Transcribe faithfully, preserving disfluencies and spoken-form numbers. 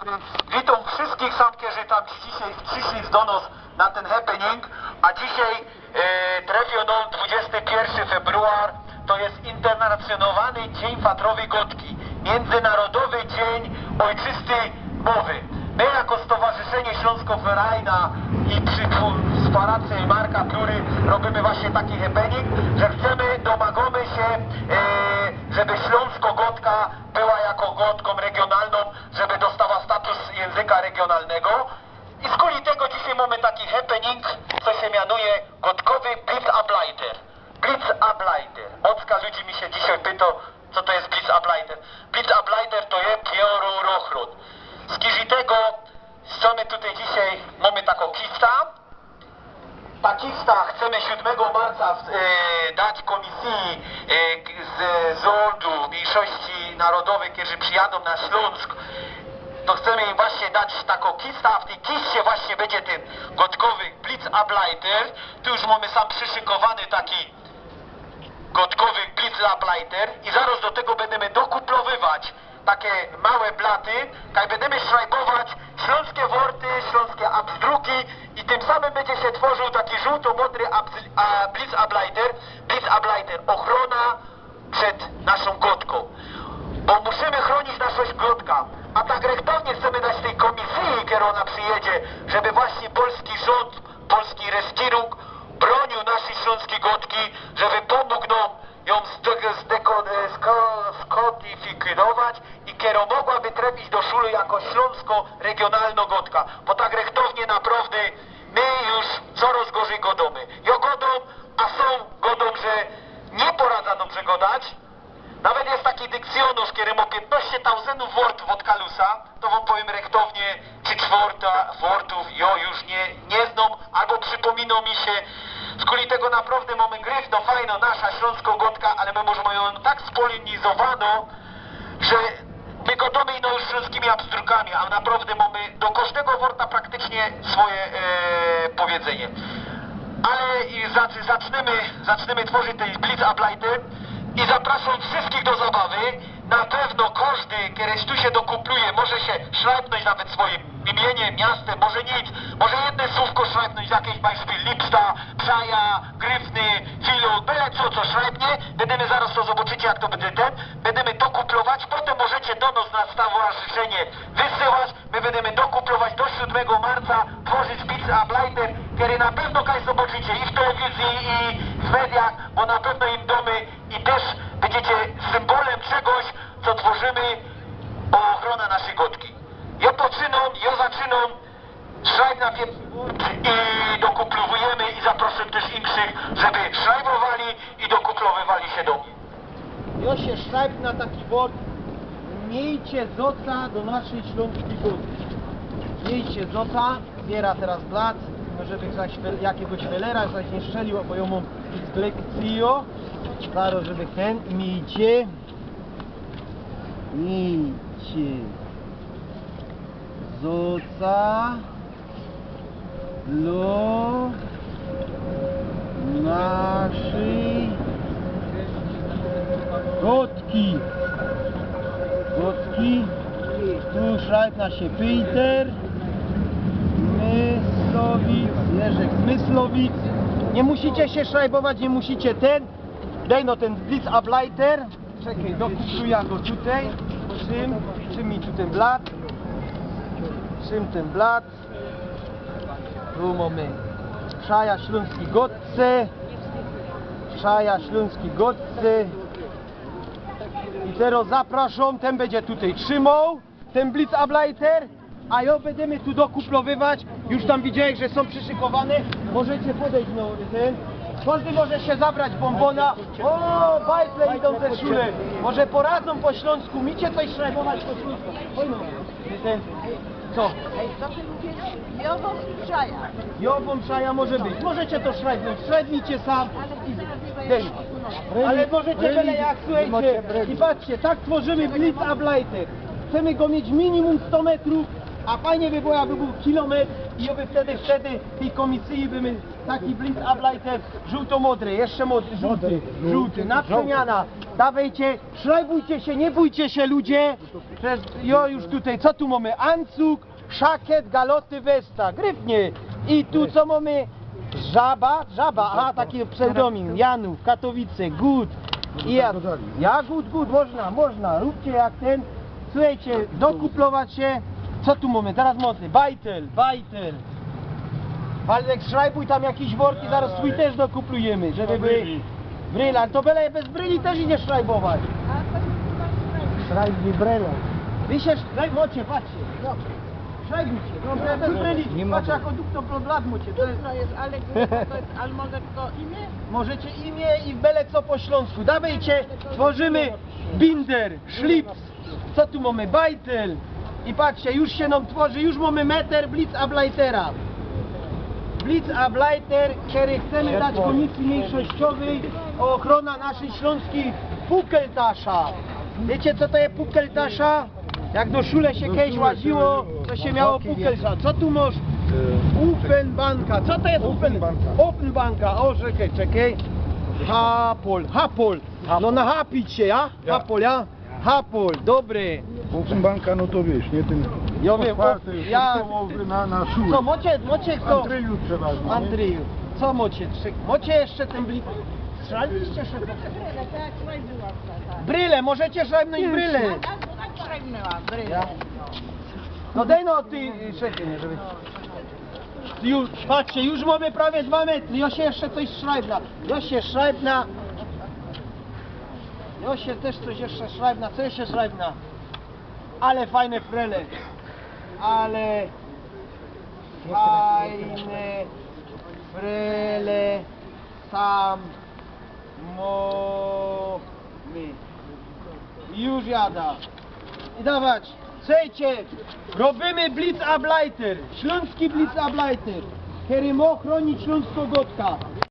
Witōm wszystkich sam, kerzy tam dzisiej przyszli do nos na tyn happening, a dzisiej e, trefiono dwudziesty piyrszy februar, to je internacjonowany Dziyń Fatrowyj Godki, miyndzynarodowy dziyń ojczystyj mowy. My jako Stowarzyszynie Ślōnsko Ferajna i przi wsparciu Marka Plury robiymy właśnie taki happening, że chcemy, domagōmy sie, e, żeby ślōnsko godka była jako godkōm regionalnōm, żeby dostała status jynzyka regionalnego. I skuli tego dzisiej mōmy taki happening, co sie mianuje godkowy Blitzableiter. Blitzableiter. Mocka ludzi mi sie dzisiej pyto, co to je Blitzableiter. Blitzableiter to je piorōnochrōn. Skuli tego, co my tutaj dzisiej mōmy takõ kista. Ta kista, chcemy siódmego marca w, e, dać kōmisyji e, k- z rzōndu miynszości narodowyj, kerzy przijadōm na Ślōnsk. To chcemy im właśnie dać takõ kista, a w tyj kiście właśnie bydzie tyn godkowy Blitzableiter. Tu już mōmy sam prziszykowany taki godkowy Blitzableiter i zarŏz do tego bydymy dokuplowywać take małe blaty, kaj bydymy szrajbować ślōnskie worty, ślōnskie abzdruki i tym samym bydzie sie twōrził taki żōłto-modry abz- a, Blitzableiter, Blitzableiter, ochrōna przed naszōm godkōm. Bo musimy chrōnić naszõ godka. A tak rechtownie chcemy dać tyj kōmisyji, kerŏ ôna przijedzie, żeby właśnie polski rzōnd, polski reszkirunk brōniōł naszyj ślōnskij godki, żeby pōmōg nōm jōm zdek- zdeko- e, sko- skodifikinować i kerŏ mogłaby trefić do szuli jako ślōnsko regionalnŏ godka. Bo tak rechtownie naprŏwdy my już corŏz gorzij godōmy. Jŏ godōm, a sōm godōm, że niy poradzã dobrze godać. Nawet je taki dykcjōnŏrz, kery mŏ piytnŏście tauzyndōw wortōw ôd Kalusa, to wōm powiym rechtownie, czy czworta wortōw jŏ już niy, niy znōm, abo przipōminŏ mi sie. Skuli tego naprŏwdy mōmy gryfno fajnŏ nasza ślōnskŏ godka, ale my może mōmy jã tak spolinizowanŏ, że my godōmy ino już ślōnskimi abzdrukami, a naprŏwdy mōmy do kożdego worta praktycznie swoje e, powiedzynie. Ale i zac- zacznymy, zacznymy twŏrzić te blitzableity i zaprŏszōm wszystkich do zabawy. Na pewno kożdy, kery tu sie dokupluje, może sie szrajbnōńć nawet swojim imiyniym, miastym, może nic, może jedne słōwko szrajbnōńć, jakeś Beispiel Lipszta, Przaja, Gryfny, Filon, byle co, co szrajbnie. Bydymy zarŏz, to zobaczycie, jak to bydzie tyn. Bydymy dokuplować, potym możecie do nos na stowarzyszynie wysyłać. My bydymy dokuplować do siōdmego marca, twŏrzić blitzableity, kery na pewno kajś zobaczycie i w telewizyji, i w mediach, bo na pewno im dōmy i tyż bydziecie symbolym czegoś, co twŏrzymy o ôchronã naszyj godki. Jŏ poczynōm, jŏ zaczynōm, szrajbna pie- i dokuplowujymy i zaprŏszōm tyż inkszych, żeby szrajbowali i dokuplowywali sie do mie. Jŏ sie szrajbnã taki wort. Miejcie zoca do naszyj ślōnskij godki. Miejcie zoca, zbiera teroz plac, no żeby zaś wel- jakigoś welera zaś niy strzeliło, bo jŏ mōm dyslekcyjõ. Zarŏz, żeby tyn i miejcie. Miejcie zoca do naszyj godki. Godki. Tu szrajbnã sie Peter Myslowic, Jerzyk Myslowic. Niy musicie sie szrajbować, niy musicie tyn. Dej no tyn blitzableiter. Czekej, dokuplujã go tutaj. Trzym, trzym mi tu tyn blat. Trzym tyn blat. Tu mōmy Przaja ślōnskij godce. Przaja ślōnskij godce. I teroz zaprŏszōm, tyn bydzie tutaj trzimoł tyn blitzableiter, a jŏ bydymy tu dokuplowywać. Już tam widziałech, że sōm przyszykowane. Możecie podejś, no, tyn. Kożdy może sie zabrać bōmbōna. O, bajtle idōm ze szule. Może poradzōm po ślōnsku. Umiecie coś szrajbować po ślōnsku? Oj, no. Tyn. Co? Ej, co ty lubisz? Jową i Przaja. Jową, Przaja może być. Możecie to szrajbnōńć. Szrajbnijcie sam. Dej. Ale możecie byle jak, słuchejcie. I patrzcie, tak twŏrzymy blitzableity. Chcemy go mieć minimum sto metrów. A fajnie by było, jakby bōł kilometr i by wtedy, wtedy tyj kōmisyji by my taki blitz, a blighter żōłto-modry, jeszcze modry, żōłty, żōłty, na przemiana. Dawejcie, szrajbujcie sie, niy bōjcie sie, ludzie. Przecież jo już tutaj, co tu mōmy? Ancug, szakiet, galoty, westa, gryfnie. I tu co mōmy? Żaba, Żaba, aha, taki pseudonīm, Janów, Katowice, Gut. I ja, ja Gut, Gut, można, można, rōbcie jak tyn. Słuchejcie, dokuplować sie. Co tu mōmy? Terŏz modny. Bajtel, bajtel. Waldek, szrajbuj tam jakiś work i zarŏz swōj tyż dokuplujymy, żeby były bryle. Ale to byle bez bryli tyż idzie szrajbować. Szrajbuj bryle. Wy sie szraj-, mocie, patrzcie. Szrajbujcie. No, bez bryli. Patrz, jako dukto blad mocie. To jest, ale mogę tylko imię? Możecie imię i byle co po ślōnsku. Dawejcie, tworzymy binder, szlips. Co tu mōmy? Bajtel. I patrzcie, już sie nōm tworzy, już mōmy meter blitz, a blightera. Blitz, a blighter, kery chcemy dać Kōmisyji Mniejszościowyj ô ôchronã naszyj ślōnskij pukeltasza. Wiycie, co to je pukeltasza? Jak do szule sie kejś łaziło, to sie miało pukeltasza. Co tu mosz? Ufenbanka. Co to je ufen-, Ufenbanka? O, czekej, czekej. Hapol, Hapol. No, nahapić sie, ja? Hapol, ja? Hapol, dobry. Ufenbanka, no to wiysz, niy? Tyn jo wiym, otwarty, ja, na, na szule. Co, mocie, mocie kto? Andryju przeważnie, niy? Andryju, co mocie? Czy mocie jeszcze tyn blitz? Strzeliliście się? Bryle, możecie szrajbnōńć bryle. Ja? No dej no, ty, czekej, niy, żeby... Już, patrzcie, już mōmy prawie dwa metry. Jo sie jeszcze coś szrajbna. Jo sie szrajbna. Jo sie tyż coś jeszcze szrajbna. Co jeszcze szrajbna? Ale fajne frele. Ale fajne frele. Sam mōmy. Już jada. I dawać. Słuchejcie, robimy blitz, a blighter. Ślōnski blitz, a blighter. Kery mŏ chrōnić ślōnsko godka.